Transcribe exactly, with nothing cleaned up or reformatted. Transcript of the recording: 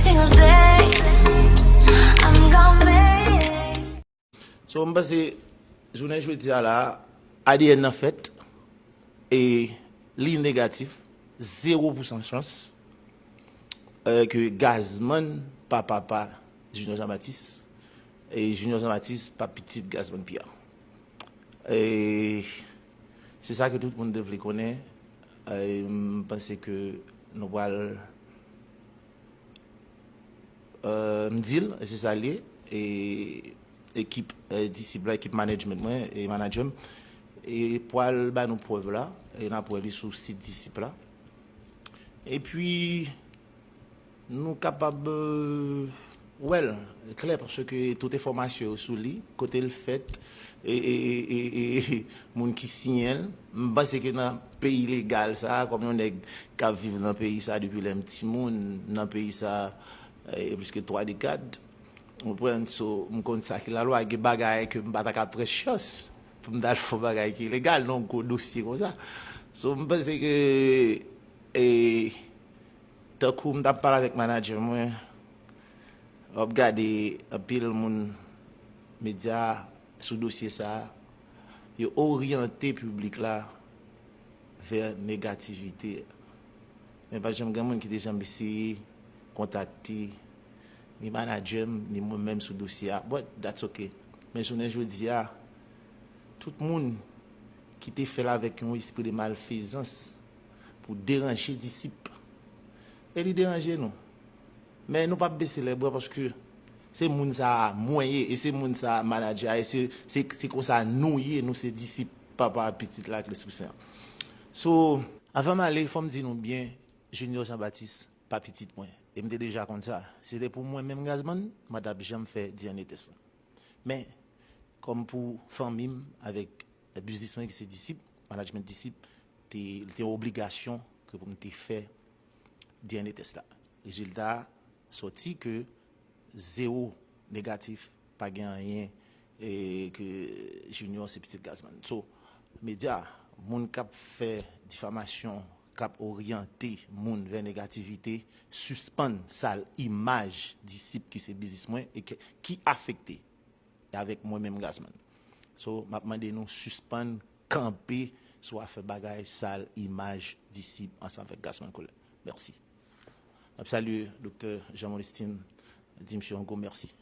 Single day, I'm gonna make it. So, m panse jounen jodi a la, A D N nan fèt, e li negatif, zewo pousan chans, eh, ke Gazman pa papa Junior Jean Baptiste, e Junior Jean Baptiste pa pitit Gazman Pierre. E se sa ke tout moun te vle konnen. E m panse ke nou pral eh, m di l, e se sa l ye, e ekip, eh, disip la, ekip management mwen, e manager m, e pral ba nou prèv la, e n ap wè li sou sit disip la. Epi, nou kapab, eh, wè l klè, paske tout enfòmasyon yo sou li, kote l fèt, e, e, e, e, e moun ki siyen l. M panse ke nan peyi legal sa, kòm yon nèg k ap viv nan peyi sa depi lè m timoun, nan peyi sa, eh, plis ke twa dekad, ou konprann? So, m konn sa ki lalwa, gen bagay ke m pa ta ka pran chans pou m t al fè yon bagay ki ilegal nan yon gwo dosye konsa. So, m panse ke, eh, tankou m t ap pale avèk manager mwen, w ap gade anpil moun medya sou dosye sa a, yo oryante piblik la vè negativite. Men pa t janm gen moun ki te janm eseye kontakte ni manager m, ni mwen menm sou dosye a. But that's okay. Men jounen jodi a, tout moun ki te fè l avèk yon espri de malfezans pou deranje disip, e li deranje nou. Men nou p ap bese lèbra paske se moun sa a mwen ye, e se moun sa a manager a, e se, se, se konsa nou ye, nou se disip Papa, Pitit la ak Lespri Sen an. So, avan m ale, fò m di nou byen, Junior Jean Baptiste pa pitit mwen. E m te deja konn sa. Si se te pou mwen menm Gazman, mwen t ap janm fè D N A test la. Men, kòm pou fanmi m avèk biznis mwen ki se Disip, management Disip, te, li te yon obligasyon ke pou m te fè D N A test la. Rezilta a sòti ke zewo negatif, pa gen anyen, e ke Junior se pitit Gazman. So, medya, moun k ap fè difamasyon, k ap oryante moun vè negativite, sispann sal imaj Disip ki se biznis mwen e ke, ki afekte avèk mwen menm Gazman. So, m ap mande nou sispann kanpe sou afè bagay sal imaj Disip ansanm avèk Gazman Collet. Mèsi. M ap salye Doktè Jean Molestin, di misye yon gwo mèsi.